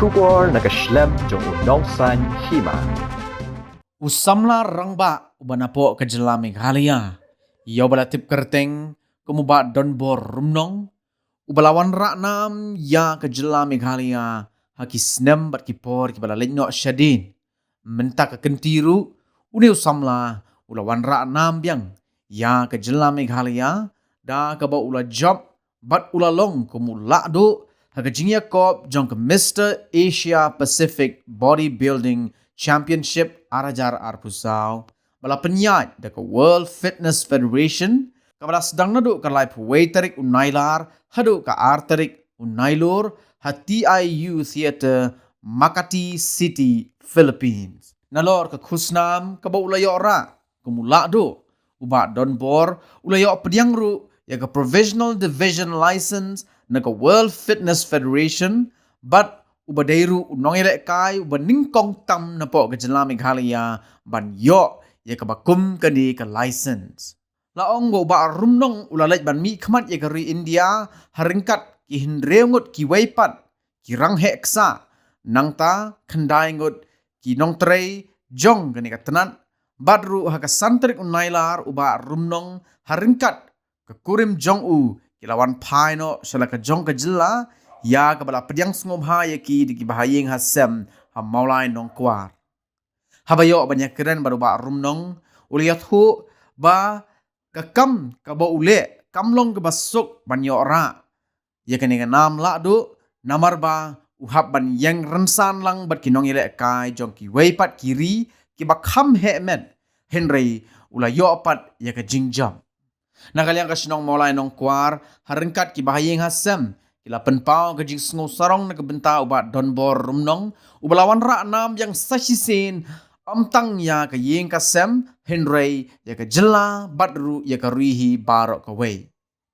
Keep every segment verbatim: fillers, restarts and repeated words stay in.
Khubor na ka shlem jong u Nongsaiñ Hima. U samla rangbah uba napoh ka jylla Meghalaya, ïa uba la tip kyrteng kum u Bah Donbor Rumnong, uba la wanrah nam ïa ka jylla Meghalaya ha ki snem bad ki por kiba la leit noh shadien. Mynta ka kynti ruh, une u samla u la wanrah nam biang ïa ka jylla Meghalaya, da kaba u la jop bad u la long kum u lahduh ha ka jingïakob jong ka Mister Asia Pacific Bodybuilding Championship ar hajar arphew saw, ba la pynïaid da ka World Fitness Federation, kaba la sdang naduh ka laiphew wei tarik u Nailar haduh ka ar tarik u Nailur ha T I U Theatre, Makati City, Philippines. Nalor ka khusnam kaba u la ïoh rah kum u lahduh, u Bah Donbor u la ïoh pdiang ruh ïa ka Provisional Division License na ka World Fitness Federation, bad uba dei ruh u nongïalehkai uba nyngkong tam napoh ka jylla Meghalaya ban ïoh ïa kaba kum kane ka license. La ong ba u Bah Rumnong u la leit ban mihkhmat ïa ka ri India ha ryngkat ki hynriew ngut kiwei pat ki rangheh ksah, nangta khyndai ngut ki nongtrei jong kane ka tnat, bad ruh ha ka san tarik u Nailar u Bah Rumnong ha ryngkat ka kurim jong u ki la wan phai noh sha la ka jong ka jylla, ïa kaba la pdiang sngewbha ïa ki da ki bahaïing hasem ha Mawlai Nongkwar. Haba ïoh ban ïakren bad u Bah Rumnong, u la ïathuh ba ka kam kaba u leh kam long kaba suk ban ïoh rah ïa kane ka nam lahduh, namar ba u hap ban ïeng rynsan lang bad ki nongïalehkai jong kiwei pat ki ri kiba kham heh met, hynrei u la ïoh pat ïa ka jingjop. Na ka liang ka shnong Mawlai Nongkwar, ha ryngkat ki bahaïing hasem, ki la pynpaw ka jingsngew sarong na ka bynta u Bah Donbor Rumnong, uba la wanrah nam biang sa shisien, ym tang ïa ka ïing ka sem, hynrei ïa ka jylla bad ruh ïa ka ri hi baroh kawei.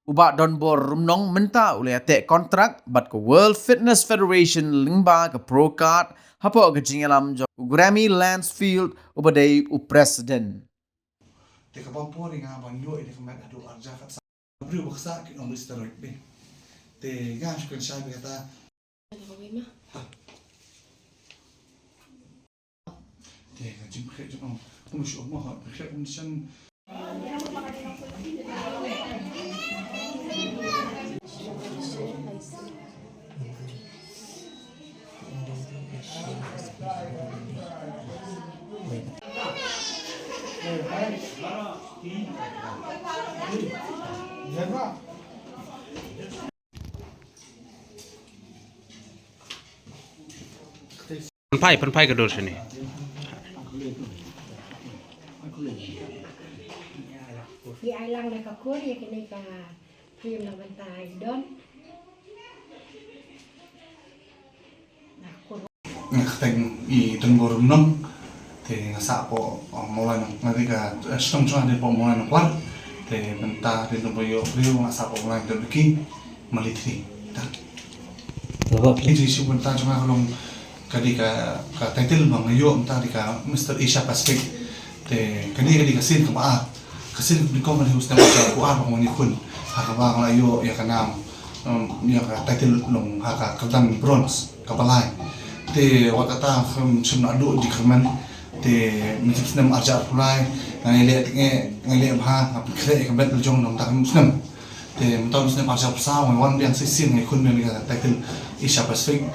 U Bah Donbor Rumnong mynta u la ïateh kontrak bad ka World Fitness Federation lyngba ka Pro Card, hapoh ka jingïalam jong u Grammy Lansfield uba dei u president. Te ka bam por ïa nga ban ïoh ïa ka met haduh arja kat sa. Briew ba ksa ki ong steroid be. Te nga shu kren shai be kata. Te ka jingpyrkhat jong ong. Kum shu ong mo ha pyrkhat kum shan. Pynphai, pynphai ka dur shane. Ki ai lang na ka kur ïa kine ka Phim na bynta i Don. Na kur. Nga kyrteng i Donbor Rumnong. Te nga sah hapoh, uh, Mawlai Nong, nga dei ka, uh, shnong jong nga dei hapoh Mawlai Nongkwar. Te mynta dei Donbor Ïoh Briew, nga sah hapoh Mawlai Nong Ki, Mali Three. Ta. Mali Three shu mynta jong nga ka long ka dei ka, ka title ba nga ïoh mynta dei ka Mister Asia Pacific. Te kane ka dei ka sien kaba ar. Ka sien kaba nyngkong ka dei u snem arhajar arphew ar ba nga wan ïakhun. Ha kaba nga la ïoh ïa ka nam, um, ïa ka title long ha ka kyrdan bronze kaba lai. Te wat kata, um, shim naduh jingkyrmen. Te mynshem snem arhajar arphew lai nga ïaleh teng, nga ïaleh bha, nga pynkhreh ïa ka belt la jong na mynta ka snem. Te mynta u snem arhajar arphew saw nga wan biang shisien, nga ïakhun biang ïa ka title Asia Pacific.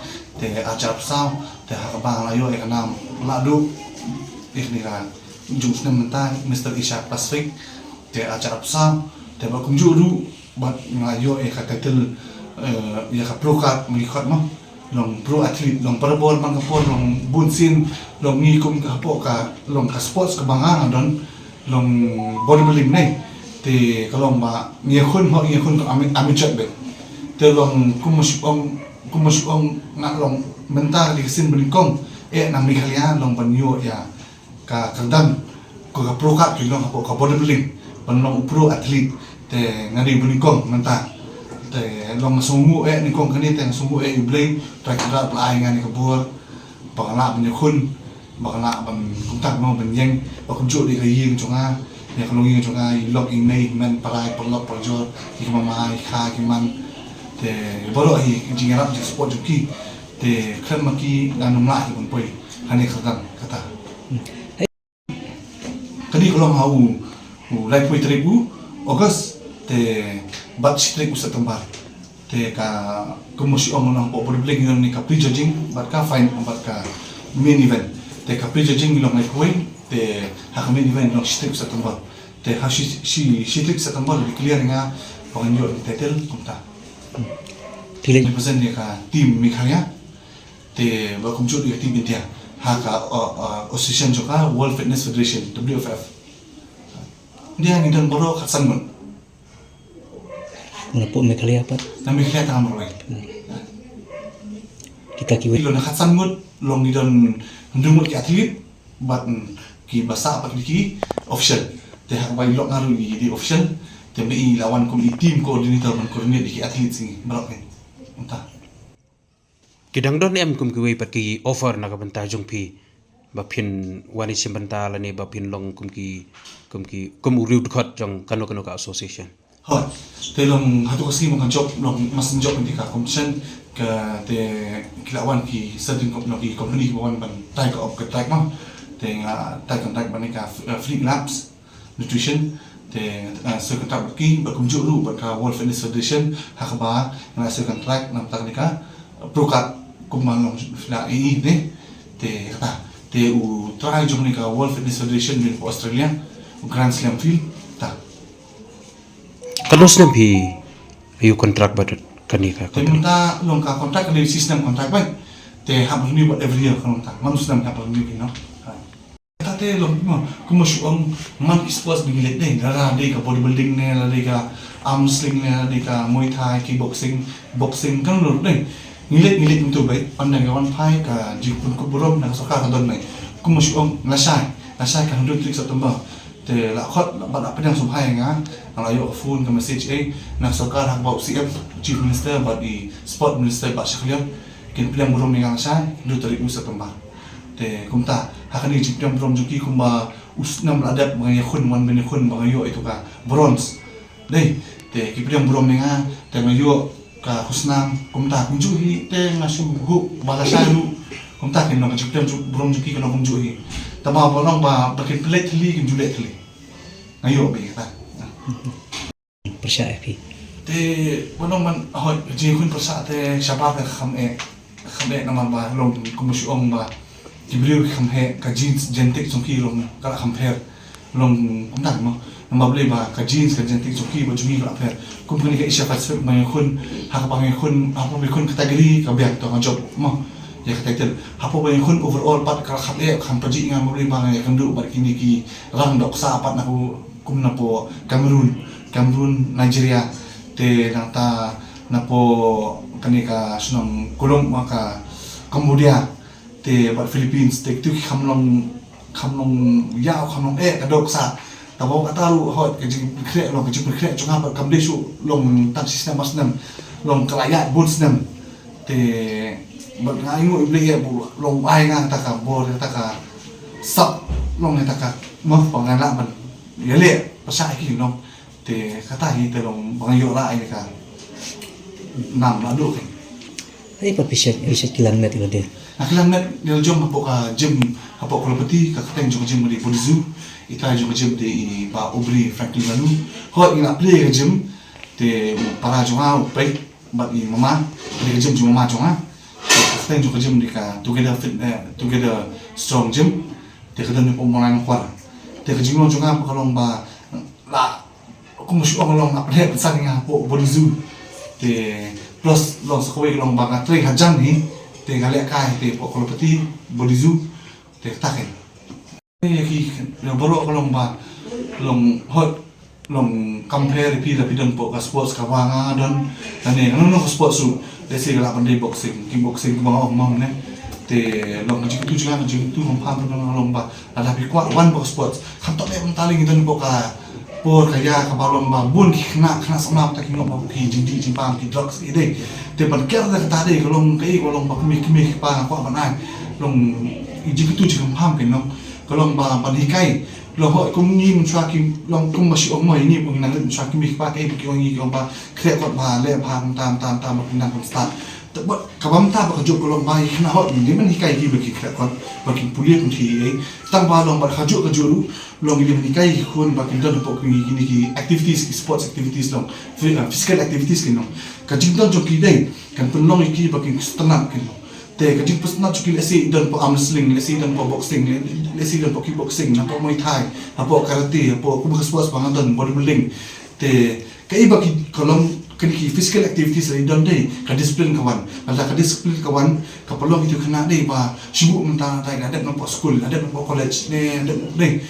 Te arhajar arphew saw, te ha kaba nga la ïoh ïa ka nam lahduh ïa kane ka jong u snem mynta, Mister Asia Pacific. Te arhajar arphew saw, te bad kumjuh ruh bad nga la ïoh ïa ka title, eh, ïa ka pro card, mynta ka card mo. Long pro athlete, long barabor man ka por, long bun sien, long ngi kum ka hapoh ka, long ka sports kaba nga nga don, long bodybuilding ne. Te ka long ba ngi ïakhun, ho ngi ïakhun ka ami-, amateur beit. Te long kum shu ong, kum shu ong nga long mynta ka dei ka sien banyngkong eh na Meghalaya long ban ïoh ïa ka kyrdan, ko ka pro card ki long hapoh ka bodybuilding, ban long u pro athlete, te nga dei ba nyngkong mynta. Te long nga sngewnguh eh nyngkong kane, te nga sngewnguh eh ïa U Blei, Trai Kynrad ba la ai nga kane ka bor, ba nga lah ban ïakhun, ba nga lah ban kumta mo ban ïeng, ba kumjuh dei ka ïing jong nga, ïa ka longïing jong nga, i lok i nei, i hynmen, para, i paralok parajor, i kmie mama, i kha, i kmie man, te baroh hi, jingïarap, jingsupport jong ki. Te khlem ma ki ngan ym lah hi ban poi hangne kyrdan kata. Kane ka long ha u, u laiphew tarik u August, te bad shi tarik u September. Te ka, kumba shu ong noh, hapoh bodybuilding ngi don kane ka prejudging bad ka fine bad ka main event. Te ka prejudging ngi long laiphew, te ha ka main event ngi long shi tarik u September. Te ha shi, shi, shi tarik September la declare ïa nga ba ngan ïoh title kumta. Te lei represent ïa ka team Meghalaya. Te ba kumjuh ïa ka team India ha ka, uh, uh, association jong ka World Fitness Federation, W F F. India ngi don baroh khatsan ngut. Napoh Meghalaya pat? Na Meghalaya tang marwei. Kita kiwei. Long na khatsan ngut, long ngi don hynriew ngut ki athlete bad, mm, kiba sah pat ki dei ki official. Te haba i lok nga ruh i dei official. Te ba i la wan kum i team coordinator ban coordinate ïa ki athlete jong ngi baroh. Kumta. Ki dang don em kum kiwei pat ki offer na ka bynta jong phi ba phin wan shim bynta lane ba phin long kum ki, kum ki, kum u riew dkhot jong kano kano ka association? Hooid. Te long hato ka sngi ba nga jop, long mas jop ïa ka competition, ka te ki la wan ki certain com-, long ki company kiba wan ban tie ka op ka track ma. Te nga tie contract ban ïa ka, eh, Freak Labs Nutrition, te, eh, sign contract bad ki, bad kumjuh ruh bad ka World Fitness Federation, ha kaba nga sign contract na ka bynta kane ka Pro Card kumba long phi la ïohi ne. Te kata, te u trai jong kane ka World Fitness Federation napoh Australia, u Grand Slam Field, ta. Katno snem phi, phi ïoh contract bad kane ka company? Te mynta long ka contract ka dei shi snem contract bad. Te hap renew bad every year ka long ta. Man u snem hap renew ki no. Ha. Kata te long, kumba, kumba shu ong, man ki sports ba ngi leit dei, lada dei ka bodybuilding ne, lada dei ka arm wrestling ne, lada dei ka Muay Thai, kickboxing, boxing, kano kano dei. Ngi leit, ngi leit mynta beit, ynda ngi wan phai ka jingpynkup burom na ka sorkar ka don beit. Kumba shu ong, lashai, lashai ka hynriew tarik September. Te la khot, la, bad la pdiang sngewbha ïa nga, nga la ïoh ka phone, ka message, eh, na ka sorkar ha kaba u C M, Chief Minister, bad i Sport Minister, bad Shakliang, kin pdiang burom ïa nga lashai, hynriew tarik u September. Te kumta, ha kane ka jingpdiang burom jong ki kumba u snem la dep ba nga ïakhun, wan ban ïakhun ba nga ïoh ïa uto ka bronze. Dei, te ki pdiang burom ïa nga, te nga ïoh ka khusnam, kumta kumjuh hi, te nga shu hope ba lashai ruh, kumta kin long ka jingpdiang ju-, burom jong ki kan long kumjuh hi. Tangba ba long ba, ba kin pynleit thylli, kin ju leit thylli. Nga ïoh beit kata. Pyrshah ïa phi. Te, ba long ban, hooid, jingïakhun pyrshah te shabar te kham eh, kham eh namar ba long kumba shu ong ba ki briew ki kham heh, ka genes, genetic jong ki long ka la kham pher. Long kumta mo. Namar balei ba ka genes, ka genetic jong ki bad jong ngi ka la pher. Kum kane ka Asia Pacific ba ngi khun, ha kaba ngi khun, ha kaba ngi khun category ka biang, to nga jop mo ïa ka title. Ha kaba ngi khun overall pat ka la kham eh, kham pajih, namar balei ba ngi ïakynduh bad kine ki rang dohksa pat na ku kum napoh Cameroon, Cameroon, Nigeria, te nangta napoh kane ka shnong Kulong, ma, ka Cambodia, te bad Philippines, te kitu ki kham long, kham long ïaw, kham long eh ka dohksa. Tangba kata ruh hooid ka jingpynkhreh, long ka jingpynkhreh jong nga bad kam dei shuh long tang shi snem ar snem, long ka la ïaid bun snem. Te bad nga ainguh ïa U Blei ïa ba u long ai nga kata ka bor, kata ka sap, long kata ka map ba ngan lah ban ïaleh pyrshah ïa ki, long. Te kata hi te long ba nga ïoh rah ïa ka nam naduh kane. Ai, pat phi shet, phi shet kilan met ïa lade? Nga kilan met ïa la jong hapoh ka gym, hapoh Kolopati, ka kyrteng jong ka gym ka dei Body Zoo. Itai jong ka gym dei i Bah Aubrey Franklin Laloo. Hooid, ngi la plie ïa ka gym, te u para jong nga u peit bad i mama, ka dei ka gym jong mama jong nga. Te ka kyrteng jong ka gym dei ka Together Fit, eh, Together Strong Gym. Te ka don hapoh Mawlai Nongkwar. Te ka jinglong jong nga ka long ba la, kumba shu ong, long nga pynheh pynsan ïa nga hapoh Body Zoo. Te plus long sa kawei ka long ba nga trei hajan hi. Te nga lehkai te hapoh Kolopati, Body Zoo. Te kata kein. Ïa ki, ïa baroh ka long ba long hot, long compare ïa phi, la phi don hapoh ka sports kaba nga don, lane kano kano ka sports ruh. Let's say ka lah ban dei boxing, kickboxing kaba nga ong mo ne. Te long ka jingkyntu jong nga, ka jingkyntu kaba nga ong ba lada phi kwah wan hapoh ka sports, khamtam eh mynta lei ngi don hapoh ka por ka ïa kaba long ba bun ki khynnah, khynnah samla ba ki ngop ba ki jingdih jingpang, ki drugs ki dei. Te ban ker da kata dei ka long kaei, ka long ba kmie kmie ki pa nga kwah ban ai. Long i jingkyntu jingkynpham kein, long ka long ba ban hikai. Long hooid kum ngi mynshuwa ki, long kumba shu ong mo, ngi kum ngi nang leit mynshuwa ki mih ki pa, kaei ba ki ong ngi ki ong ba khreh kot ba leh bha mynta mynta mynta ba ki nang ban start. Te bad kaba mynta ba kajuh ka long ba ngi kynnoh hok, ngi dei ban hikai ki ba ki khreh kot, ba kin pule kumta hi ei. Tang ba long bad kajuh kajuh ruh long ngi dei ban hikai ki khun ba kin don hapoh kine ki activities, ki sports activities long, phy- uh, physical activities kin long. Ka jingdon jong ki dei kan pynlong ïa ki ba kin sngewtynnat kin long. Te ka jingpynsngewtynnat jong ki, lehse i don hapoh arm wrestling, lehse i don hapoh boxing, lehse i don hapoh kickboxing, hapoh Muay Thai, hapoh karate, hapoh kumba ka sports ba nga don, bodybuilding. Te kaei ba ki, ka long kine ki physical activities lada i don dei, ka discipline ka wan. Lada ka discipline ka wan, ka pynlong ïa ki khynnah dei ba shu buh mynta dei, la dep noh hapoh skul, la dep noh hapoh college ne, la dep noh dei.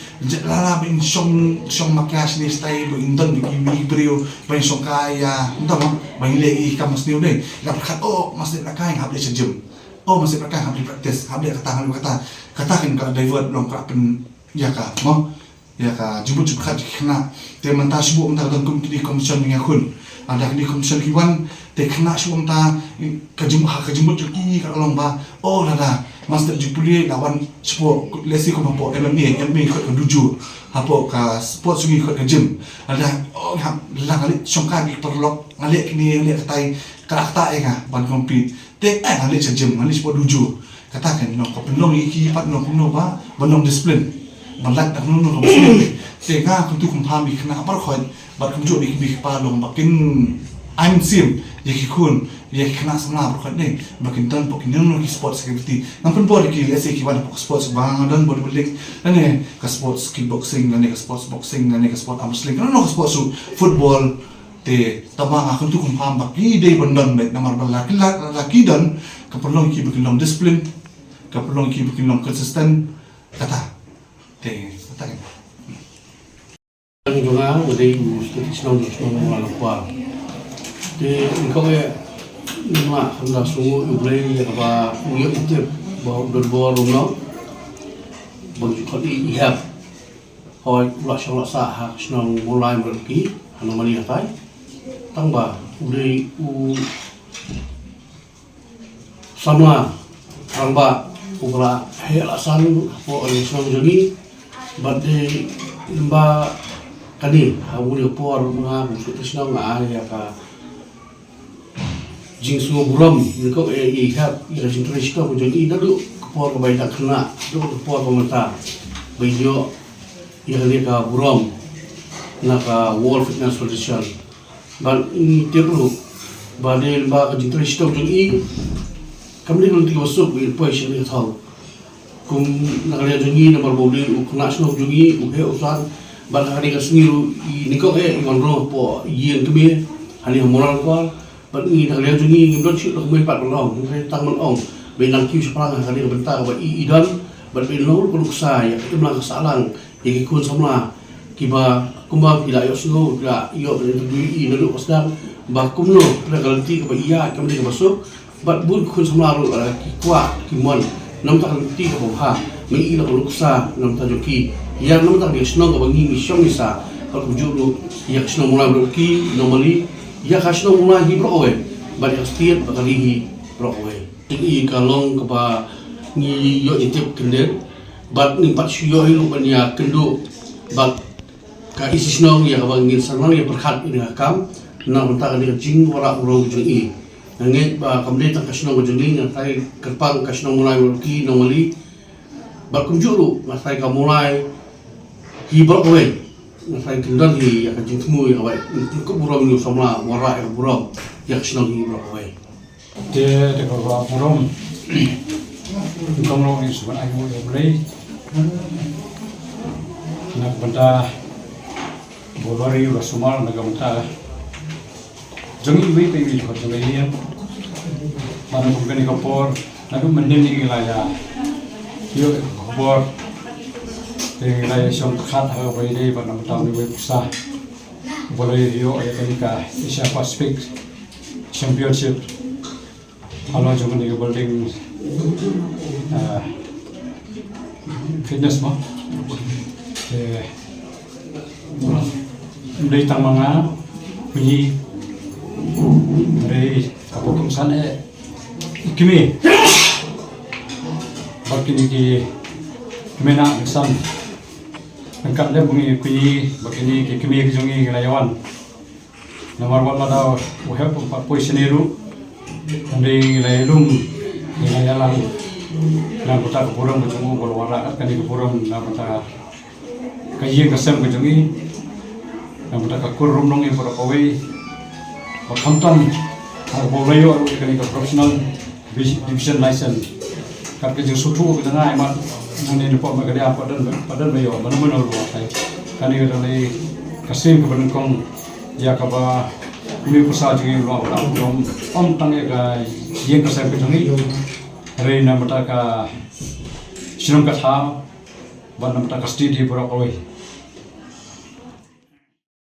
Lada ba in shong, shong makiaj ne, stai ba in don ba ki, ba ki briew ba in shong kai ïa, mynta ba ba in leh ïa ki kam sniew dei. La pyrkhat, oh, mynstep la kai nga hap leit sha gym. Oh, mynstep la kai nga hap leit practice, hap leit kata, hap leit kata. Kata kan ka divert, long ka pyn ïa ka, mo. Ïa ka jingmut jingpyrkhat jong ki khynnah. Te mynta shu buh mynta ka don kum kine ki competition, ïa khun. Lada kine ki competition ki wan, te khynnah shu buh mynta, ka jingmut, ha ka jingmut jong ki ka long ba, oh, lada mynstep jingpule la wan shu buh, lehse kum hapoh M M A, M M A khot ka dojo, hapoh ka sports jong ngi khot ka gym. Lada, oh, nga hap, lada nga leit shong kai bad ki paralok, nga leh kine, nga leh katai, ka ktah ïa nga ban compete. Te, eh, nga leit sha gym, nga leit sha dojo. Kata kan long, ka pynlong ïa ki pat, long kumno ba, ban long discipline. Ban lait da kumno kumno ka discipline. Te nga kyntu kynpham ïa ki khynnah baroh khoit, bad kumjuh ïa ki kmie ki kpa, long ba kin ai mynsiem ïa ki khun, ïa ki khynnah samla baroh khoit ne, ba kin don hapoh kino kino ki sports activity. Ngam pynbor ïa ki, lehse ki wan hapoh sports ba nga don, bodybuilding, lane ka sports kickboxing, lane ka sports boxing, lane ka sports arm wrestling, lane ka sports football. Te tangba nga kyntu kynpham ba ki dei ban don beit, namar ba la ki, la, la ki don, ka pynlong ïa ki ba kin long discipline, ka pynlong ïa ki ba kin long consistent. Kata. Te kata kan. Jong nga, nga dei u state shnong, shnong Mawlai Nongkwar. Te nyngkong eh, nga khlem da sngew U Blei ïa kaba u ïoh u tip ba u don bor ruh noh, ba u ju khot i, i hep. Hooid, u la shong la sah ha ka shnong Mawlai Mawlai Nongki, ha Nongmali hatai. Tangba u dei u samla rangbah uba la heh la san hapoh ka shnong jong ngi. Bad dei lyngba kane, ha une u por, nga kum u state shnong, nga ai ïa ka jingsngewburom, nyngkong eh, i hep ïa ka jingtrei shitom jong i naduh ka por kaba i dang khynnah, naduh ka por ba mynta, ba i ïoh ïa kane ka burom na ka World Fitness Federation. Bad ngi tip ruh ba dei lyngba ka jingtrei shitom jong i, kam dei ka lynti kaba suk ba i poi sha kane ka thaw. Kum na ka liang jong ngi, namar ba u dei u khynnah shnong jong ngi, u heh u san, bad ha kane ka sngi ruh i nyngkong eh i wan rung hapoh ïing kmie hangne ha Mawlai Nongkwar. Bad ngi na ka liang jong ngi ngim don shuh da kumne pat ban ong, hynrei tang ban ong ba i nang kiew shaphrang ha kane ka bynta kaba i, i don, bad ba i long ruh ka nuksa ïa ka imlang ka sahlang ïa ki khun samla kiba kumba ki la ïohsngew, ki la ïoh ban interview ïa i naduh ba sdang, ba kumno ka lynti kaba i ïaid kam dei kaba suk. Bad bun ki khun samla ruh, eh, ki kwah, ki mon na bynta ka lynti kaba bha. Ma i la ka nuksa na bynta jong ki, ïa na bynta ka shnong kaba ngi, ngi shong ngi sah. Bad kumjuh ruh ïa ka shnong Mawlai Nongki, Nongmali, ïa ka shnong Mawlai hi baroh kawei, bad ïa ka state bad ka ri hi baroh kawei. Te i ka long kaba ngi ïoh ïa tip kyndit, bad ngim pat shu ïoh hi ruh ban ïakynduh bad ka E C shnong ïa kaba ngin sa nang ïa pyrkhat ïa ka kam na bynta kane ka jingwanrah burom jong i. Nga ngeit ba kam dei tang ka shnong ka jong i, nga tharai kyrpang ka shnong Mawlai Nongki, Nongmali, bad kumjuh ruh nga tharai ka Mawlai hi baroh kawei, nga tharai kin don hi ïa ka jingthmu ïa kaba ngin pynkup burom ïa u samla wanrah ïa ka burom ïa ka shnong hi baroh kawei. Te, te ka burom. Nyngkong ruh ngi sngewbha ai nguh ïa U Blei na ka bynta ba u la ri u la sumar na ka bynta jong iwei pa iwei jong ka jong ka ïing. Bad na kane ka por, naduh mynnin ngi la ïa ïoh ïa ka khubor, te ngi la ïa shong pyrkhat ha kaba ïadei bad na ka bynta une uwei u pisa uba la ïoh ïa kane ka Asia Pacific Championship halor jong kane ka building, ah, fitness mo. Te ym dei tang ma nga, kine, ym dei, ka pok kum san eh, i kmie. Bad kine ki kmie na san. Ryngkat lem ngi kine, bad kine ki kmie ki jong ngi ki la ïa wan. Namar wat la da u hep u pat poi shane ruh, Ngi la ïalum, ngi la ïalang na ka bynta ka burom ka jong u ba la wanrah kat kane ka burom na ka bynta ka ïing ka sem ka jong i, na ka bynta ka kur rum nong i baroh kawei. Ba khamtam ha kaba u la ïoh ruh ïa kane ka professional division license. Kat ka jingsngewthuh ka jong nga, i mat nangne na pdeng Meghalaya pat don, pat don ba ïoh mano mano ruh. Kane ka dei ka sien kaba nyngkong ïa kaba une u pyrsa jong ngi u la wanrah burom, ym tang ïa ka ïing ka sem ka jong i, hynrei na ka bynta ka shnong ka thaw bad na ka bynta ka state hi baroh kawei.